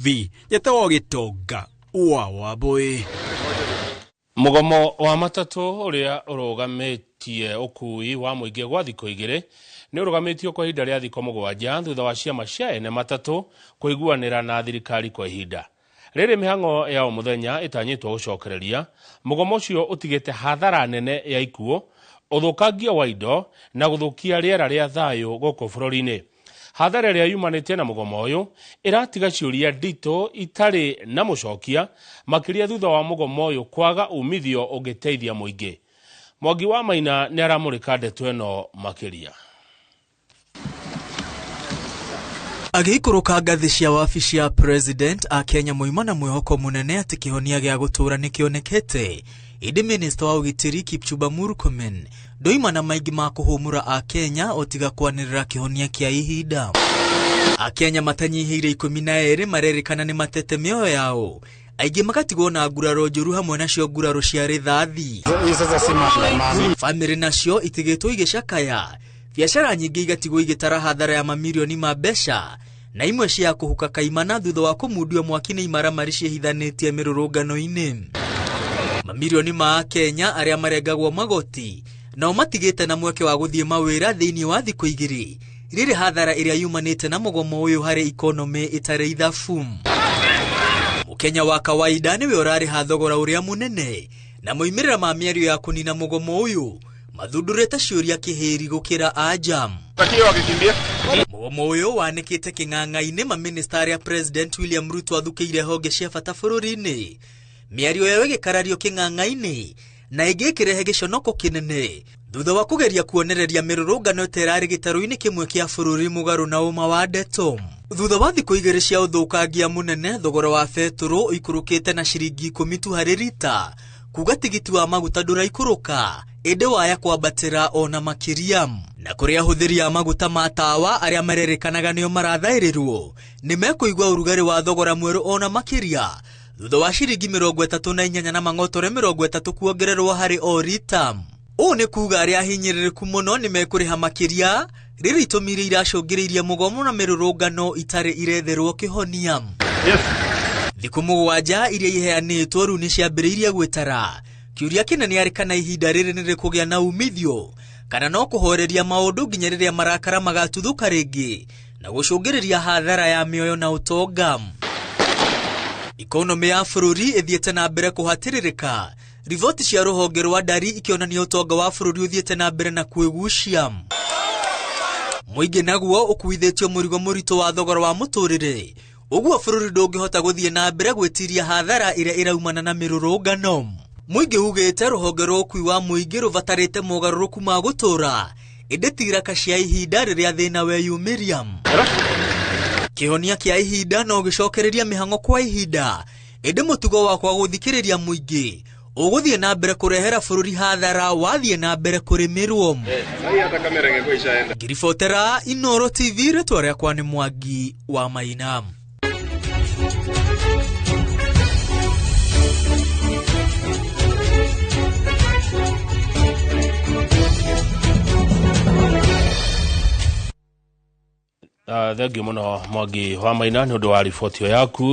TV, njetagwo Gĩtonga wa Wambũi. Mũgomo wa matatũ ũrĩa ũrũgamĩtie ũkui wa mũingĩ gwa thikũ 2 nĩ ũrũgamĩtio kwa ihinda rĩa thikũ 7 thutha wa ciama cia ene matatũ kũiguanĩra na thirikari kwa ihinda rĩrĩ. Mĩhang'o ya o mũthenya ĩtanyĩtwo gũcokereria. Mũgomo ũcio ũtigĩte hathara nene ya ikuũ, ũthũkangia wa indo na gũthũkia rĩera rĩa thayũ gũkũ bũrũri-inĩ. Hathara ĩrĩa yumanĩte na mũgomo ũyũ ĩratiga ciũria nditũ itarĩ na mũcokia, makĩria thutha wa mũgomo ũyũ kwaga umithio ũngĩteithia mũingĩ. Mwangi wa Maina nĩ aramũrĩka ndeto ĩno makĩria. Agĩikũrũka ngathĩ cia wabici ya president, Akenya moima na mwĩhoko mũnene atĩ kĩhonia gĩa gũtũũra nĩ kĩonekete. Ĩndĩ minista wa ũgitĩri Kipchumba Murkomen ndoima na maingĩ ma kũhũmũra Akenya o tiga kwanĩrĩra kĩhonia kĩa ihinda. Akenya matanyihĩire 12 marerĩkana nĩ matete mĩoyo yao, aingĩ magatigwo na nguraro njũru, hamwe nacio nguraro cia rithathi. Hii sasa si maandamano. Bamĩrĩ nacio itigĩtwo igĩcakaya, biacara nyingĩ igatigwo igĩtara hathara ya mamirioni ma mbeca, na imwe cia kũhuka kaimana thutha wa kũmundio mwaki nĩ imaramari ciĩhithanĩtie mĩrũrũngano-inĩ. Mamirioni ma Akenya arĩa marengagwo magoti nao matigĩte na mweke wa gũthiĩ mawĩra thĩinĩ wa thikũ 2 rĩrĩ. Hathara ĩrĩa yumanĩte na mũgomo ũyũ harĩ ikonomĩ ĩtarĩ ithabu. Mũkenya wa kawaida nĩwe ũrarĩha thogora ũrĩa mũnene, na moimĩrĩra ma mĩario ya kũnina mũgomo ũyũ mathundũrĩte ciũria kĩhĩri gũkĩra anja. Mũgomo ũyũ wanĩkĩte kĩng'ang'a-inĩ mamĩnĩsta arĩa President William Ruto athukĩire honge cia bata bũrũri-inĩ, mĩario yao ĩgĩkarario kĩng'ang'a-inĩ na ĩngĩ ĩkĩrehe gĩconoko kĩnene thutha wa kũgeria kuonereria mĩrũrũngano ta ĩrarĩ gĩtarũ-inĩ kĩmwe kĩa bũrũri mũgarũ na ũma wa ndeto. Thutha wa thikũ 2 cia ũthũkangia mũnene, thogora wa betũrũ ũikũrũkĩte na ciringi 10 tu harĩ rita, kuga tigiti wa maguta ndũraikũrũka ĩndĩ waya kwambatĩra ona makĩria. Na kũrĩ ahũthĩri a maguta ma tawa arĩa marerĩkanaga nĩo marathaĩrĩrwo nĩ mekũigua ũrugarĩ wa thogora mwerũ ona makĩria thutha wa ciringi 38 na mang'otore 30 kuongererwo harĩ o rita. Ũũ nĩ kuga arĩa ahinyĩrĩrĩku mũno nĩ mekũrĩha makĩria, rĩrĩ itũmi iria iracũngĩrĩirie mũgomo na mĩrũrũngano itarĩ iretherwo kĩhonia. Thikũ 7 iria iheanĩtwo rĩu nĩ ciambĩrĩirie gwĩtara. Kĩũria kĩnene arĩ kana ihinda rĩrĩ nĩ rĩkũgĩa na umithio kana no kũhoreria maũndũ nginya rĩrĩa marakara magatuthũka rĩngĩ na gũcũngĩrĩria hathara ya mĩoyo na ũtonga. Ikonomĩ ya bũrũri ĩthiĩte na mbere kũhatĩrĩrĩka, riboti cia rũhonge rwa ndari ikĩonania ũtonga wa bũrũri ũthiĩte na mbere na kwĩgucia. Mũingĩ naguo ũkuithĩtio mũrigo mũritũ wa thogora wa mũtũrĩre, ũguo bũrũri ndũngĩhota gũthiĩ na mbere gwĩtiria hathara ĩrĩa ĩraumana na mĩrũrũngano. Mũingĩ ugĩte rũhonge rwa ũkui wa mũingĩ rũbatarĩte mogarũrũku ma gũtũũra, ĩndĩ ti iraka cia ihinda rĩrĩa thĩna weyumĩria. Kĩhonia kĩa ihinda no gĩcokereria mĩhang'o kwa ihinda, ĩndĩ mũtugo wakwa gũthikĩrĩria mũingĩ ũgũthiĩ na mbere kũrehera bũrũri hathara wathiĩ na mbere kũrĩmĩrwo. Ngiribotera Inooro TV, rĩtwa rĩakwa nĩ Mwangi wa Maina. Thengiũ mũno Mwangi wa Maina nĩ ũndũ wa riboti ĩyo yaku.